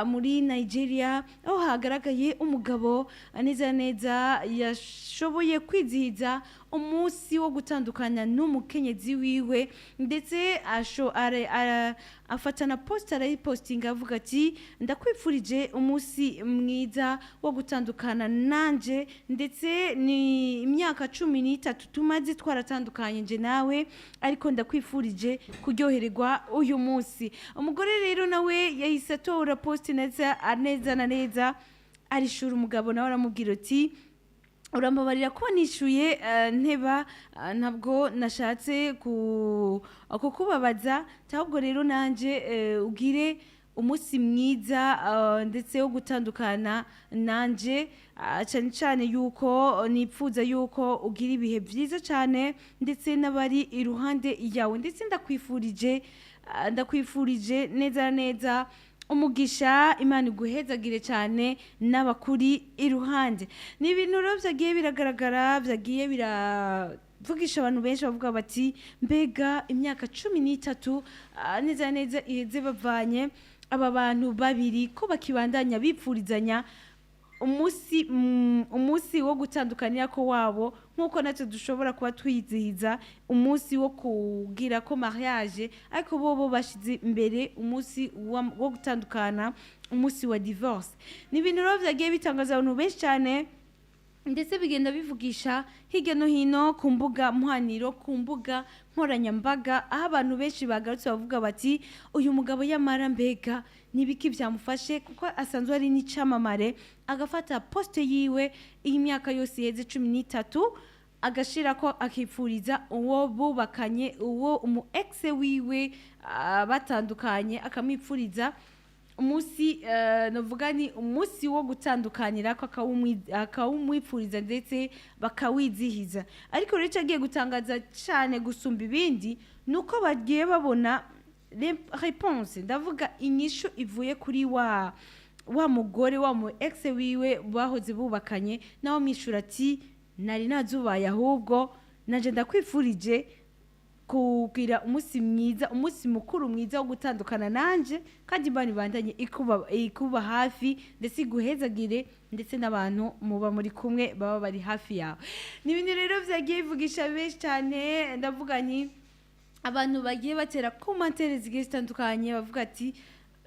muri Nigeria, aho hagaragaye umugabo neza neza yashoboye kwizihiza umunsi wo gutandukana n'umukenyezi wiwe, ndetse afata na post, arayipostinga, avuga ati: "Ndakwifurije umunsi mwiza wo gutandukana nanje, ndetse ni imyaka 13 tumaze twaratandukanye nje nawe, ariko ndakwifurije kuryohererwa uyu munsi." Umugore rero nawe yahise atora post neza neza na neza, arishura umugabo, nawe aramubwira ati: "Urambabarira ko nishyuye nteba, ntabwo nashatse kukubabaza, ahubwo rero nanjye ugire umunsi mwiza ndetse wo gutandukana nanje, cyane cyane yuko nipfuza yuko ugira ibihe byiza cyane ndetse n'abari iruhande yawe, ndetse ndakwifurije neza na neza umugisha, Imana iguhezagire cyane n'abakuri iruhande." Ni ibintu rero byagiye biragaragara, byagiye biravugisha abantu benshi, bavuga bati: "Mbega imyaka 13 neza na neza iheze bavanye, aba bantu babiri ko bakibandanya bipfurizanya umunsi wo gutandukanira ko wabo, nk'uko natwe dushobora kuba twizihiza umunsi wo kugira ko mariage, ariko bo bashize imbere umunsi wo gutandukana, umunsi wa divorce." Ni ibintu rero byagiye bitangaza abantu benshi cyane, ndetse bigenda bivugisha hirya no hino ku mbuga muhaniro, ku mbuga nkoranyambaga, aho abantu benshi bagarutse bavuga bati: "Uyu mugabo yamara mbega nibiki byamufashe, kuko asanzwe ari n'icamamare, agafata poste yiwe iyi myaka yose iheze 13, agashira ko akipfuriza uwo bubakanye, uwo umu ex wiwe batandukanye, akamwipfuriza umunsi, novuga ni umunsi wo gutandukanira ko, akawumwipfuriza ndetse bakawizihiza?" Ariko rero icyo agiye gutangaza cyane gusumba ibindi ni uko bagiye babona réponse, ndavuga inyishu ivuye kuri wa mugore, wa mu ex wiwe bahoze bubakanye, nawe amwishura ati: "Nari nazubaye, ahubwo nanje ndakwifurije kugira umunsi mwiza, umunsi mukuru mwiza wo gutandukana nanje, kandi Imana ibandanye ikuba hafi, ndetse iguhezagire, ndetse n'abantu muba muri kumwe baba bari hafi yawe." Ni ibintu rero byagiye bivugisha benshi cyane. Ndavuga nti abantu bagiye batera commentaires zigiye zitandukanye, bavuga ati: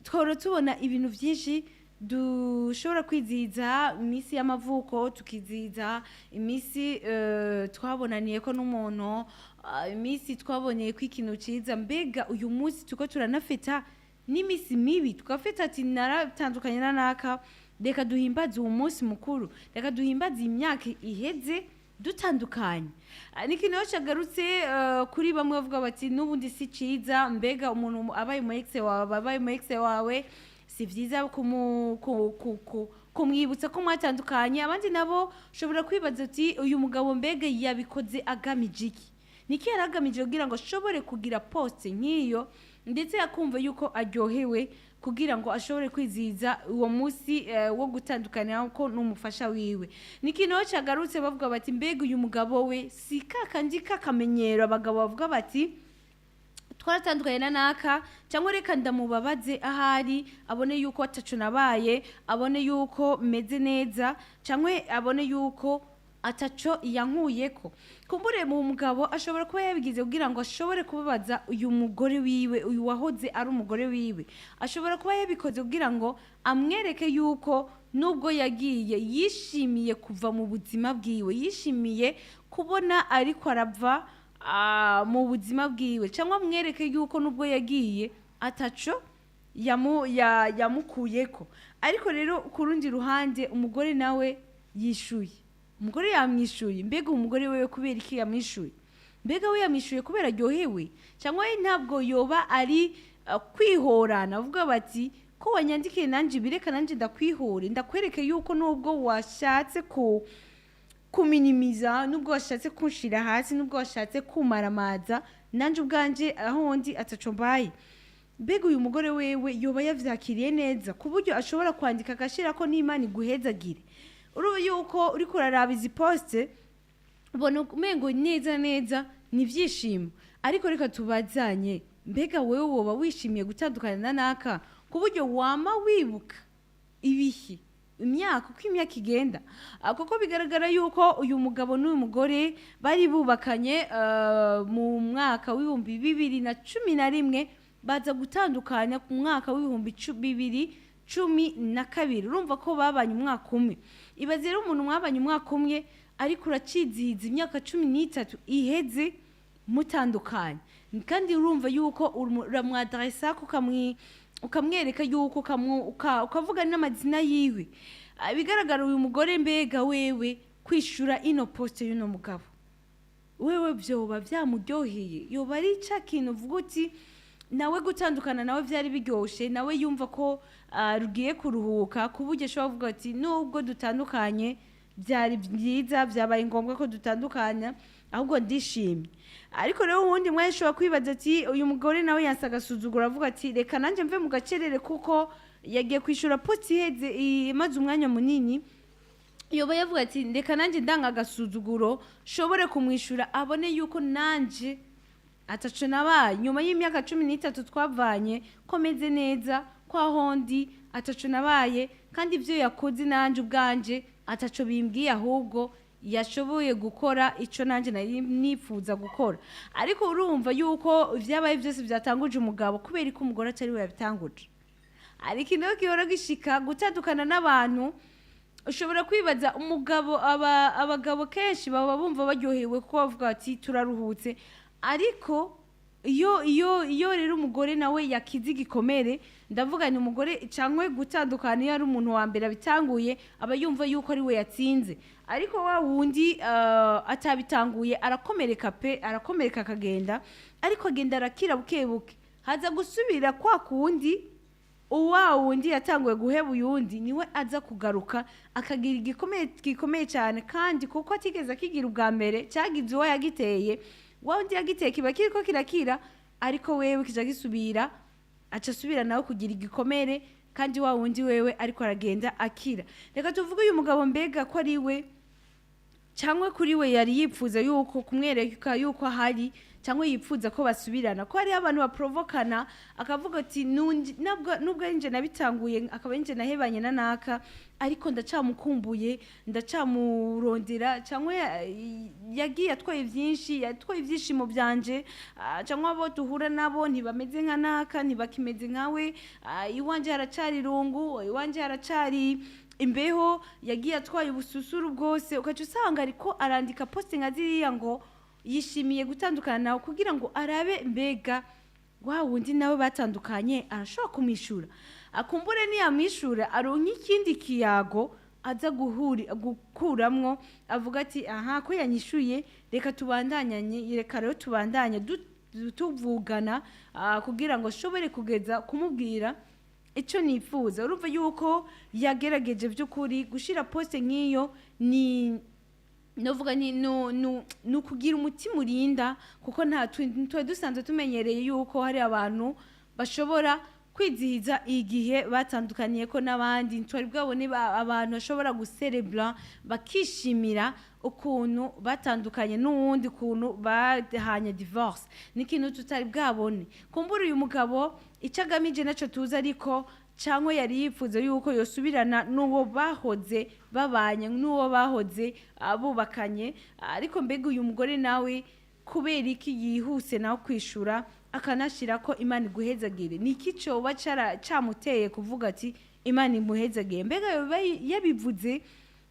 "Twahora tubona ibintu byinshi, dushobora kwizihiza iminsi y'amavuko, tukizihiza iminsi twabonaniye ko n'umuntu, iminsi twaboneye ko ikintu cyiza. Mbega uyu munsi tuko turanafeta n'iminsi mibi, tugafeta ati naratandukanye na naka, reka duhimbaze uwo munsi mukuru, reka duhimbaze imyaka iheze dutandukanye." Ni ikintu rero cyagarutse kuri bamwe, bavuga bati: "N'ubundi si cyiza. Mbega umuntu abaye umu ex wawe, abaye umu ex wawe, si byiza kumwibutsa ko mwatandukanye." Abandi nabo ushobora kwibaza uti: "Uyu mugabo mbega yabikoze agamije iki? Niki yari agamije kugira ngo ashobore kugira poste nk'iyo, ndetse akumva yuko aryohewe kugira ngo ashobore kwizihiza uwo munsi wo gutandukana ko n'umufasha wiwe?" Ni ikintu rero cyagarutse, bavuga bati: "Mbega uyu mugabo we si kakandi kakamenyero abagabo bavuga bati twaratandukanye na naka, cyangwa reka ndamubabaze, ahari abone yuko ataco nabaye, abone yuko meze neza, cyangwa abone yuko ataco yankuyeko." Kumbure mu mugabo ashobora kuba yabigize kugira ngo ashobore kubabaza uyu mugore wiwe, uyu wahoze ari umugore wiwe. Ashobora kuba yabikoze kugira ngo amwereke yuko nubwo yagiye, yishimiye kuva mu buzima bwiwe, yishimiye kubona ariko arava mu buzima bwiwe, cyangwa amwereke yuko nubwo yagiye ataco yamukuyeko. Ariko rero ku rundi ruhande, umugore nawe yishuye, umugore yamwishuye. Mbega umugore wewe kubera iki yamwishuye? Mbega we yamwishuye kubera aryohewe, cyangwa we ntabwo yoba ari kwihorana, avuga bati: "Ko wanyandikiye nanjye ibireka, nanjye ndakwihore, ndakwereke yuko nubwo washatse kuminimiza, nubwo washatse kunshira hasi, nubwo washatse kumaramaza, nanjye ubwanje aho ndi ataco mbaye." Mbega uyu mugore wewe yoba yavyakiriye neza ku buryo ashobora kwandika agashira ko n'Imana iguhezagire? Urumva yuko uriko uraraba izi poste, ubona umengo neza neza ni ibyishimo. Ariko reka tubazanye: mbega wewe woba wishimiye gutandukana na naka, ku buryo ushobora kwandika poste nk'iyo? Ku buryo wama wibuka ibihe, imyaka, uko imyaka igenda. Kuko bigaragara yuko uyu mugabo n'uyu mugore bari bubakanye mu mwaka w'2011, baza gutandukanya ku mwaka w'2012. Urumva ko babanye umwaka umwe. Ibaze rero umuntu mwabanye umwaka umwe, ariko uracizihiza imyaka 13 iheze mutandukanye, kandi urumva yuko uramwadaresa, ukamwereka yuko ukavuga n'amazina yiwe. Bigaragara uyu mugore, mbega wewe kwishura ino poste y'uno mugabo, wewe vyoba vyamuryoheye? Yoba ari ca kintu uvuga uti nawe gutandukana nawe vyari biryoshe, nawe yumva ko rugiye kuruhuka, ku buryo ashobora kuvuga ati nubwo dutandukanye byari byiza, byabaye ngombwa ko dutandukanya, ahubwo ndishimye. Ariko rero uwundi mwanya ashobora kwibaza ati uyu mugore nawe yanse agasuzuguro, avuga ati reka nanjye mve mu gacerere, kuko yagiye kwishura poste iheze, imaze umwanya munini. Yoba yavuga ati reka nanjye ndanga agasuzuguro, nshobore kumwishyura, abone yuko nanjye ataco nabaye nyuma y'imyaka 13 twavanye, ko meze neza, ko ahondi ataco nabaye, kandi ibyo yakoze nanjye ubwanje ataco bimbwiye, ahubwo yashoboye gukora ico nanjye nari nifuza gukora. Ariko urumva yuko vyabaye byose byatanguje umugabo, kubera ko umugore atari we yabitanguje. Ariko ikintu gihora gishika gutandukana n'abantu, ushobora kwibaza umugabo, abagabo kenshi baba bumva baryohewe kuko bavuga bati turaruhutse. Ariko iyo rero umugore nawe yakize igikomere, ndavuga ni umugore cyangwa gutandukana, iyo ari umuntu wa mbere abitanguye, aba yumva yuko ari we yatsinze. Ariko wa wundi atabitanguye arakomereka pe, arakomereka akagenda, ariko agenda arakira buke buke, haza gusubira kwa kundi. Uwa wundi yatanguye guheba uyundi niwe aza kugaruka akagira igikomere gikomeye cyane, kandi kuko atigeze akigira ubwa mbere, cyagize uwo yagiteye, wa wundi yagiteye kiba kiriko kirakira, ariko wewe kija gisubira, aca asubira nawe kugira igikomere, kandi wa wundi wewe ariko aragenda akira. Reka tuvuge uyu mugabo, mbega ko ari we cyangwa kuri we yari yipfuza yuko kumwereka yuko ahari, cyangwa yipfuza ko basubirana, ko hariho abantu baprovokana, akavuga ati nubwo ari nje nabitanguye, akaba ari nje nahebanye na naka, ariko ndacamukumbuye, ndacamurondera, cyangwa yagiye atwaye byinshi, yatwaye ibyishimo byanje, cyangwa abo duhura nabo ntibameze nka naka, ntibakimeze nkawe, iwanje haracari irungu, iwanje haracari imbeho, yagiye atwaye ubususuru bwose. Ugaca usanga ariko arandika poste nka ziriya ngo yishimiye gutandukana nawe, kugira ngo arabe mbega wa wundi nawe batandukanye arashobora kumwishura, akumbure niyamwishura aronka ikindi kiyago aza gukuramwo, avuga ati aha ko yanyishuye, reka tubandanyanye, reka rero tubandanye tuvugana, kugira ngo ashobore kugeza kumubwira icyo nifuza. Urumva yuko yagerageje by'ukuri gushyira poste nk'iyo, ni novuga ni no no ni ukugira umutima urinda, kuko nta twari dusanzwe tumenyereye yuko hari abantu bashobora kwizihiza igihe batandukaniye ko n'abandi. Ntitwari bwabone abantu bashobora guserebura, bakishimira ukuntu batandukanye n'uwundi, ukuntu bahanye divorce. Ni ikintu tutari bwabone. Kumbura uyu mugabo icyo agamije nacyo tuzi, ariko cyangwa yari yifuza yuko yosubirana n'uwo bahoze babanye, n'uwo bahoze bubakanye. Ariko mbega uyu mugore nawe kubera iki yihuse nawe kwishura, akanashyira ko Imana iguhezagire? Ni iki cyoba camuteye kuvuga ati Imana imuhezagire? Mbega yoba yabivuze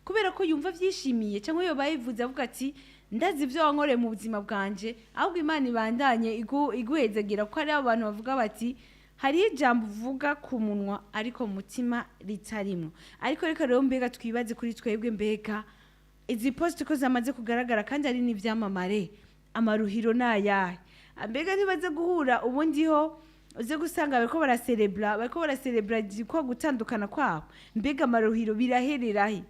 kubera ko yumva abyishimiye, cyangwa yoba yabivuze avuga ati ndazi ibyo wankoreye mu buzima bwanje, ahubwo Imana ibandanye iguhezagira? Kuko hariho abantu bavuga bati hariho ijambo uvuga ku munwa ariko mu mutima ritarimwo. Ariko reka rero mbega twibaze kuri twebwe, mbega izi poste ko zamaze kugaragara kandi ari n'ibyamamare, amaruhiro ni ayahe? Mbega ntibaze guhura ubundi ho uze gusanga bariko baraserebura ko gutandukana kwabo? Mbega amaruhiro birahererahe?